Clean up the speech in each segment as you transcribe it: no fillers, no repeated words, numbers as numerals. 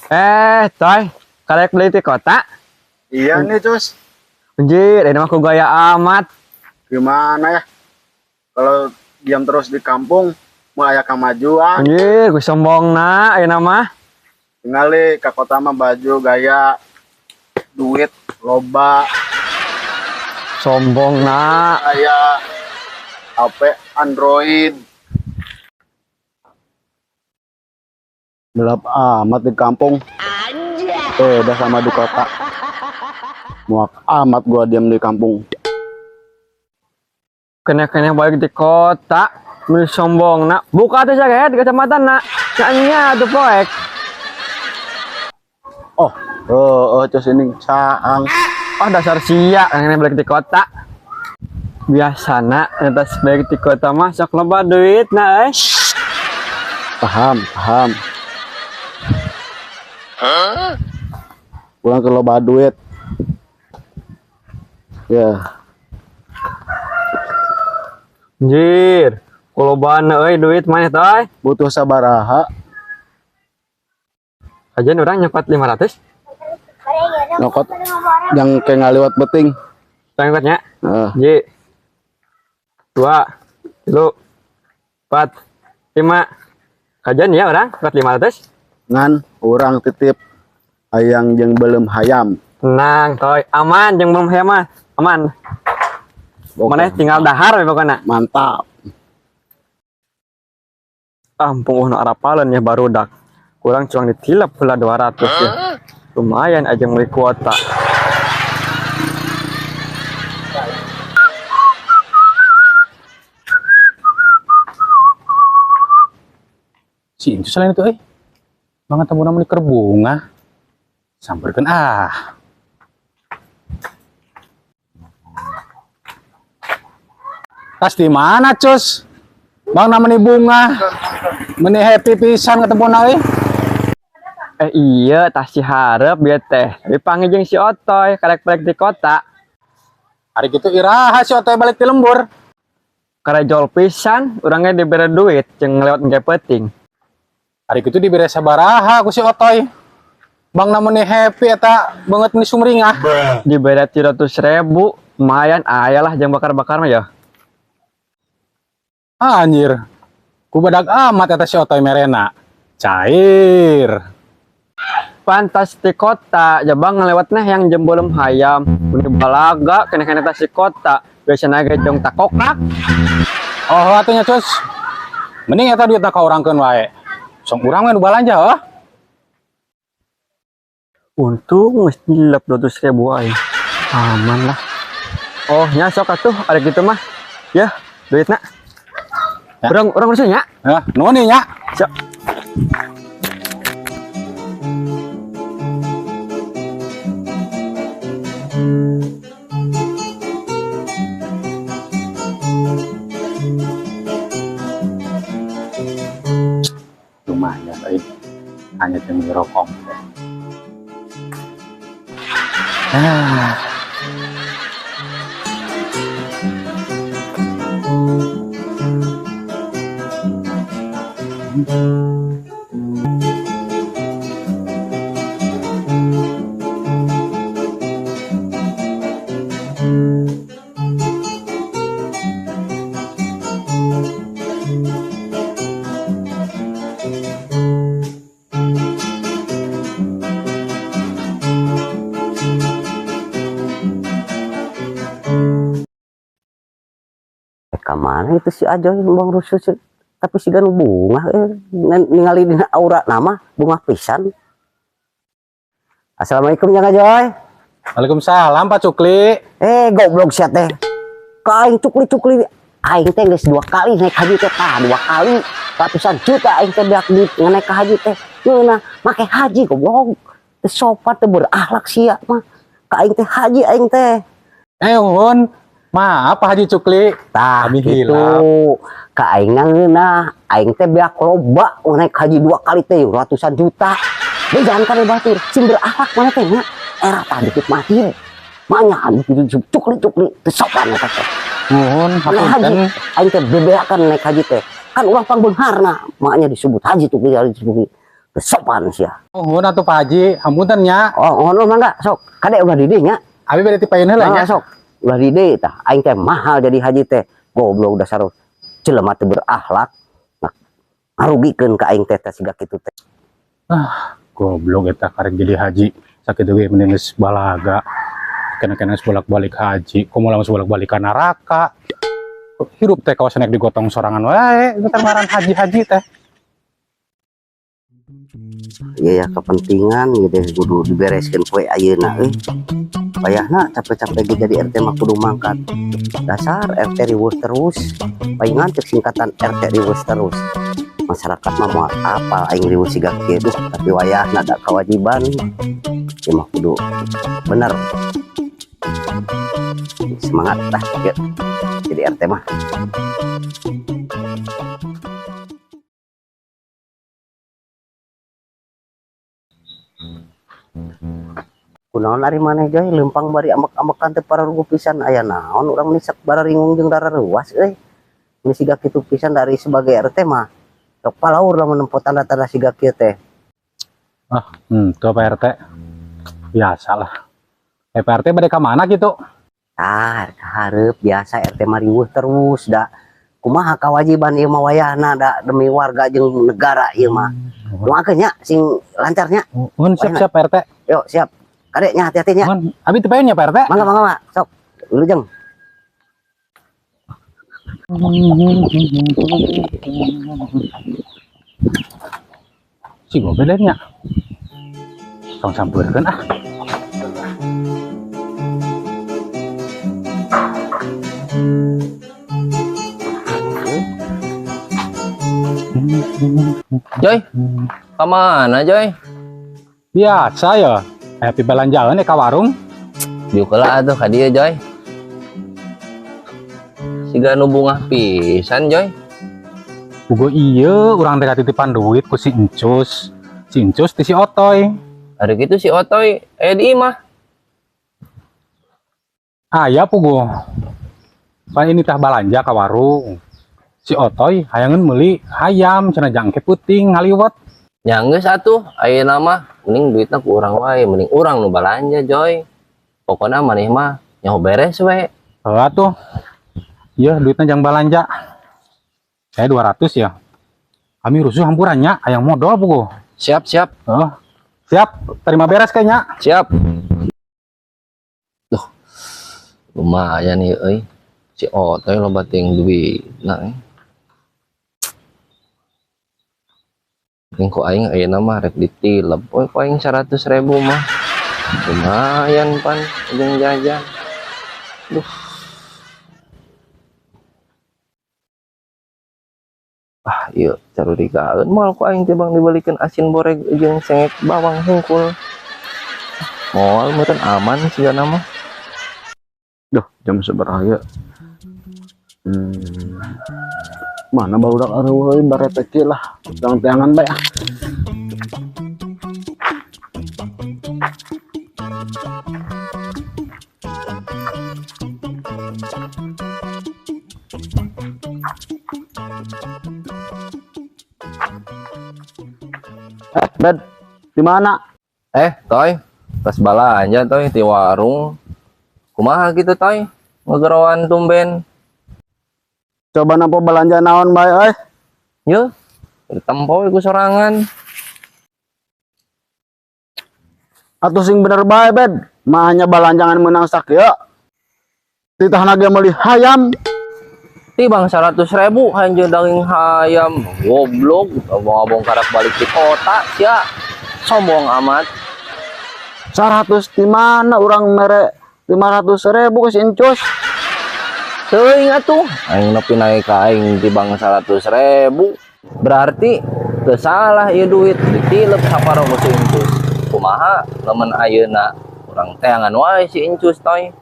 Eh, Toy, karek beli di kota? Iya nih, Cus. Anjir, ini mah ku gaya amat. Gimana ya? Kalau diam terus di kampung, mau aya kamajuan. Anjir, gue sombong na, ayeuna mah. Tingali ke kota mah baju gaya, duit loba, Sombong na. Aya HP Android. Gelap amat di kampung. Eh, udah sama di kota. Muak amat gua diam di kampung. Kena-kena balik di kota, meni sombong na. Buka tuh saya di kacamata na. Nya tuh poek. Oh, oh, oh, cus ini caang. Oh, dasar sia, kena balik di kota. Biasana, atas balik di kota mah sok loba duit na euy. Paham, paham. Pulang ke loba duit. Ya, Anjir, kulobana euy duit maneh toy. Butuh sabaraha? Kajian urang nyokot 500. Nyokot yang kayak ngaliwat beting. Nyokotnya. Heeh. Ji. 2, 3, 4, 5. Kajian ya urang, nyokot 500. Ngan urang titip hayang jeung belum hayam. Tenang, toy. Aman jeung belum hayam mah. Aman. Oke. Maneh tinggal dahar we pokona. Mantap. Ampun nu arapaleun ya barudak. Kurang cuang ditilep heula 200 ya. Lumayan aja beli kuota. Si itu selain itu, eh. Banget tamu namanya keur bunga. Samperkeun ah. Tas di mana, Cus? Bang namanya bunga. Meni happy pisan ketemu na euy. Eh iya, tas si hareup bieu teh. Tapi panggil jeung si Otoy, karek balik di kota. Hari gitu iraha si Otoy balik di lembur? Karejol pisan, urangnya dibere duit jeung lewat engke peuting. Hari gitu dibere sabaraha ku si Otoy? Bang namanya happy eta banget meni sumringah. Dibere 300.000, lumayan aya lah jeung bakar-bakar mah ya. Anjir. Ku badag amat eta si Otoy merena. Cair. Pantas di kota, jabang ngelewatnya yang jembolem hayam. Mun balaga kena-kena tas di kota. Biasana ge jong takokak. Oh, atunya Cus. Mending eta duitna ka urangkeun wae. Sok urang we nu balanja heuh. Untung geus nyilep 200.000 aing. Aman lah. Oh, nya sok atuh ada gitu mah. Ya, duitna. Ya. Urang urang urusnya nya. Ya, nuhun nya. Siap. Lumayan euy. Hanya teh rokok. Ah. Ka mana itu si Ajoy bang rusuh sih. Tapi si nu bungah ningali dina aura nama bungah pisan. Assalamualaikum, Jang Ajoy. Waalaikumsalam, Pak Cukli. Eh, goblok sia teh. Ka aing cukli-cukli, aing teh geus dua kali naik haji teh, tah dua kali ratusan juta aing teh beak duit naik ke haji teh. Ngeunah make haji, goblok. Teu sopan, teu berakhlak sia mah. Ka aing teh haji aing teh. Eh, Hun. Maaf, Pak Haji Cukli. Tah Kami gitu. hilap. Ka aing ngeunah, aing teh beak loba naik haji dua kali teh ratusan juta. Bejaan ka batur, sing berakhlak mana teh nya. Era tah dikit masjid. Manya anu gitu cukli-cukli teu sopan eta teh. Nuhun, Naik haji, hapunten. Aing teh bebeakan naik haji teh. Kan urang pangbeungharna, maknya disebut haji cukli, haji cukli. Teu sopan sia. Nuhun atuh, Pak Haji, hapunten nya. Oh, oh, mangga sok. Kade ulah di nya. Abi bade tipayun heula Mangga nya. sok. Ulah di tah. Aing teh mahal jadi haji teh. Goblok, dasar jelema teu berakhlak. Nah, ngarugikeun ka aing teh teh siga kitu teh. Goblok eta, karek jadi haji. Sakitu ge mending geus balaga. Kena-kena geus bolak-balik haji, komo lamun bolak-balik ka neraka. Hirup teh kawasan nek digotong sorangan wae, itu teh ngaran haji-haji teh. Iya ya, kepentingan gitu kudu dibereskeun poe ayeuna euy. Payahna capek-capek ge jadi RT mah kudu mangkat. Dasar RT riweuh terus. Palingan cek singkatan RT riweuh terus. Masyarakat mah moal apal aing riweuh siga kieu, duh, tapi wayahna da kewajiban. Ieu mah kudu bener. Semangat lah yuk jadi RT mah. Kunaon ari maneh, Joy, leumpang bari ambek-ambekan teu pararuguh pisan? Aya naon? Urang meni sok bararingung jeung rareuwas euy. Meni siga kitu pisan dari sebagai RT mah. Sok palaur lamun nempo tanda-tanda siga kieu teh. Ah, tuh Pak RT. Biasa lah. Eh, Pak RT bade ka mana gitu? Ah, hareup biasa RT mah riweuh terus da. Kumaha kewajiban ieu mah wayahna da demi warga jeung negara ieu mah. Doakeun nya sing lancarnya. Mun siap siap, Pak RT. Yuk, siap. Kade nya, hati-hati nya. Mun abi teu nya, Pak RT. Mangga, mangga, mangga. Sok. Wilujeng. Si gobe nya. Tong sampeurkeun ah. Joy, kemana, Joy? Biasa ya. Happy belanjaan ya ka warung. Diuk lah atuh ka dieu, Joy. Siga nu bungah pisan, Joy. Puguh iya, urang teh titipan duit ku si Encus. Si Encus ti si Otoy. Ari kitu si Otoy aya di imah? Aya puguh. Pan ini tah balanja ka warung. Si Otoy hayangeun meuli hayam cenah jang engke peuting ngaliwet. Nya geus atuh, ayeuna mah mending duitna ku urang wae, mending urang nu balanja, Joy. Pokona maneh mah nyaho beres we. Heuh atuh. Iya, duitnya jang balanja. Saya 200 ya. Kami rusuh hampurannya, hayang modal puguh. Siap, siap. Oh, siap, terima beres kayaknya. Siap. Duh. Lumayan nih euy. Si Otoy loba teuing duitna euy. Mending ku aing ayeuna mah rek ditilep we ku aing 100.000 mah. Lumayan pan jeung jajan. Duh. Ah, ieu carurigaeun moal ku aing teh bang dibalikeun asin boreg jeung cengek bawang hungkul. Moal meureun, aman sigana mah. Duh, jam sabaraha ya? Mana barudak euy, bareteki lah. Urang teangan bae ah. Eh, Bed, di mana? Eh, Toy, tas balanja, Toy, di warung. Kumaha gitu, Toy? Ngegeroan tumben. Coba nampo belanja naon bae euy. Ye, ditempo ku sorangan. Atuh sing bener bae, Bed. Mahanya balanjangan menang sakieu. Titah ge meuli hayam. Tibang 100 ribu hayang daging hayam, goblok, abong-abong karak balik di kota sia. Sombong amat. 100 di mana urang mere 500 ribu ke si Encus. Teuing atuh, aing nepi naik ka aing tibang 100 ribu. Berarti teu salah ieu duit ditilep saparo ku si Incus. Kumaha lamun ayeuna urang teangan wae si Incus, Toy?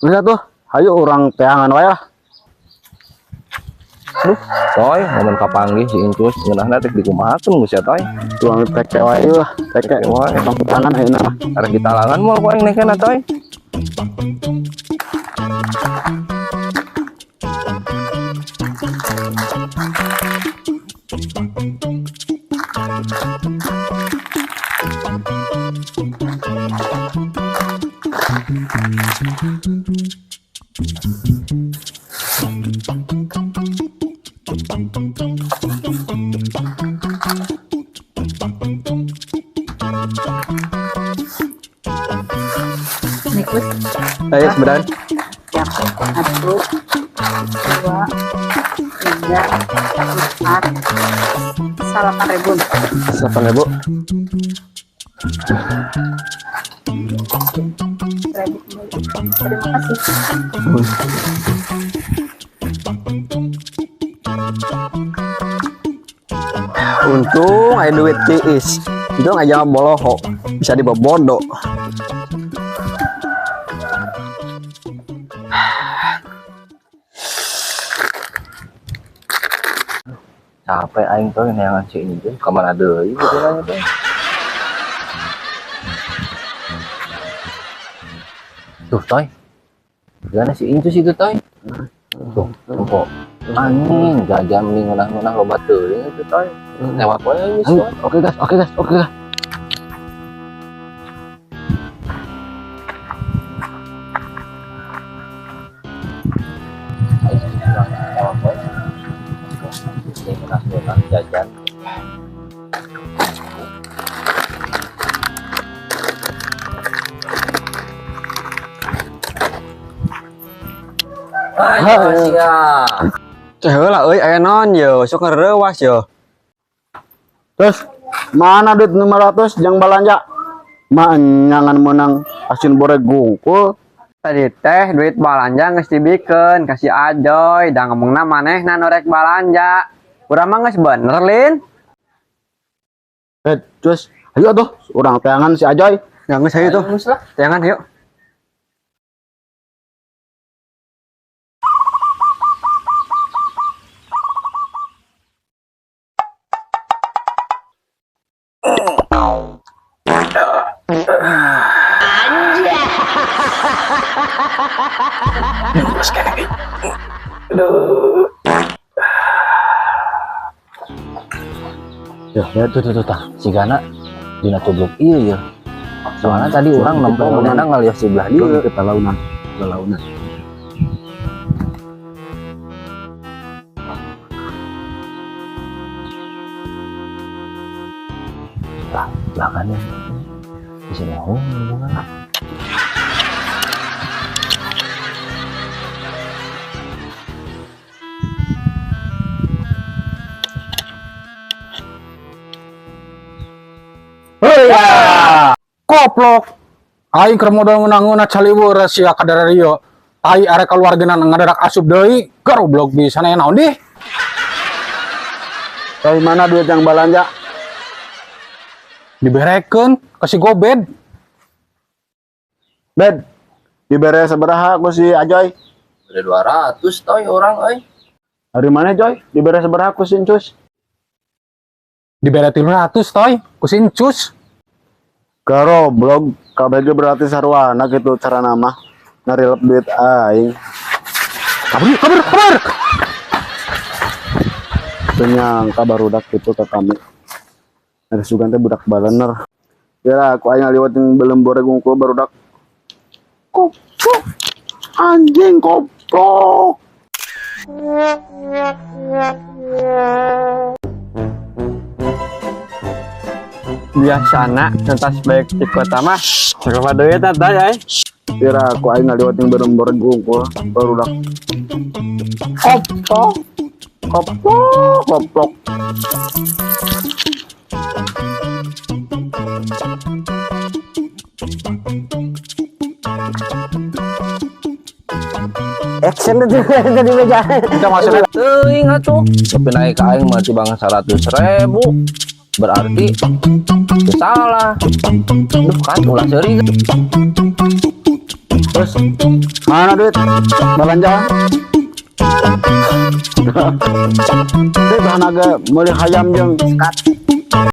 Geus tuh, hayu urang teangan wae lah. Duh, Toy, lamun kapanggih si Incus ngeunahna rek dikumahakeun geus ya, Toy? Tuang teke wae lah, teke. Teke wae. Tong tangan ayeuna mah. Arek ditalangan moal ku aing nekena, Toy. Nikus. Ayo sebentar. Siap. Satu, dua, tiga, empat, 8 ribu. 8 ribu. Ribu kembali. Terima kasih. Untung aya duit tiis. Untung aja boloho bisa dibobodo. Capek aing, Toy, neangan si Incus ka mana deui gitu nanya, Toy. Tuh, Toy. Gimana si Incus itu, Toy? Tuh, tempo. Anjing, jajan mending ngeunah-ngeunah loba teuing itu, Toy. Lewat wae geus, Toy. Oke gas, oke gas, oke gas. Aing lewat wae. Mending ngeunah-ngeunah jajan. Ayo, sia. Ceh heula euy, aya naon ye, sok ngereuwas ye. Terus mana duit 500 jang balanja? Mah nyangan menang asin borek gungkul. Tadi teh duit balanja geus dibikeun ka si Ajoy, da ngomongna manehna nu rek balanja. Urang mah geus bener, Lin. Eh, terus ayo tuh urang teangan si Ajoy. Ya geus hayu tuh. Geus lah. Teangan yuk. Tuh, ya, tuh, tuh, tuh, tah. Sigana dina tubluk ieu ya. Soalnya tadi urang nempo manehna ngalios sebelah dieu. Kita launan, launan. Lah, belakangnya. Di sini oh, hubungan. Koplok. Aing keur modal ngeunah-ngeunah caliweur sia kadarario. Tai arek keluargana ngadadak asup deui, goblok bisa aya naon dih? Dari mana duit yang balanja? Diberekeun ka si Gobed. Bed, dibere sabaraha ku si Ajoy? Ada 200, Toy, urang euy. Dari mana, Joy? Dibere sabaraha ku si Encus? Dibere 300, Toy, ku si Encus. Goblok, KBG berarti sarwana gitu cara nama. Ngarilep duit aing. Kabur, kabur, kabur. Teu nyangka barudak gitu ke kami. Ada sugan teh budak balener. Ya, aku aing ngaliwat yang belum borek ngungkul barudak. Goblok. Anjing goblok. Biasana pentas baik di kota mah, sok duit tah euy. Pira ku aing ngaliwat yang beureum boreg hungkul barudak. Koplok. Koplok, koplok. Action tuh tadi meja. Kita maksudnya Teuing atuh, tapi naik ka aing mah tibang 100 ribu. Berarti teu salah. Duh kan ulah seuri. Terus Mana duit? Belanja. Teh bahan aga meuli hayam jeung Cut.